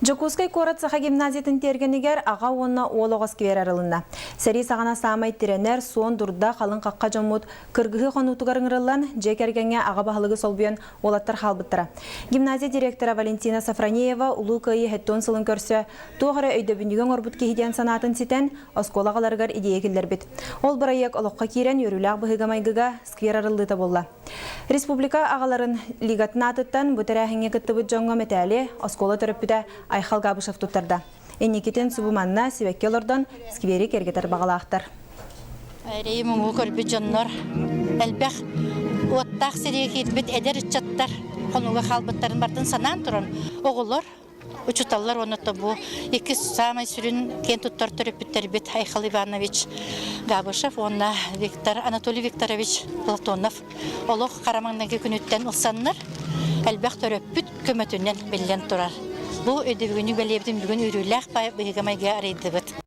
Дьокуускай куорат Саха гимназиятын тиэргэнигэр аҕа уонна уол оҕо сквер арылынна. Сэрии саҕана саамай тирэнэр, суон дурда, халыҥ хахха дьоммут кыргыһыы хонуутугар ыҥырыллан, дьиэ кэргэҥҥэ аҕа баһылыгы солбуйан уолаттар хаалбыттара. Гимназия директора Валентина Софронеева Улуу Кыайыы 70 сылын көрсө туох эрэ өйдөбүнньүгү оҥорбут киһи диэн санаатын ситэн, оскуола аҕаларыгар идиэйэ киллэрбит. Ол бырайыак олоххо киирэн үөрүүлээх быһыыга-майгыга сквер арыллыыта буолла. Республика аҕаларын лигатын аатыттан бу тэрээһиҥҥэ кыттыбыт дьоҥҥо мэтээли оскуола төрөппүтэ Айхал Габышев туттарда. Инникитин субу манна сибэкки олордон сквери киэргэтэр баҕалаахтар. Эрэйи муҥу көрбүт дьоннор элбэх уоттаах сиригэ киирбит эдэр ыччаттар хонууга хаалбыттарын бартын санаан туран оҕолор Учууталлар уонна бу икки саамай сүрүн киэн туттар төрөппүттэрбит Айхал Иванович Габышев уонна Виктор Анатолий Викторович Платонов олох хара маҥнайгы күнүттэн ылсаннар элбэх төрөппүт көмөтүнэн биллэн турар. Бу өйдөбүнньүк бэлиэбитин бүгүн үөрүүлээх быһыыга-майгыга арыйдыбыт.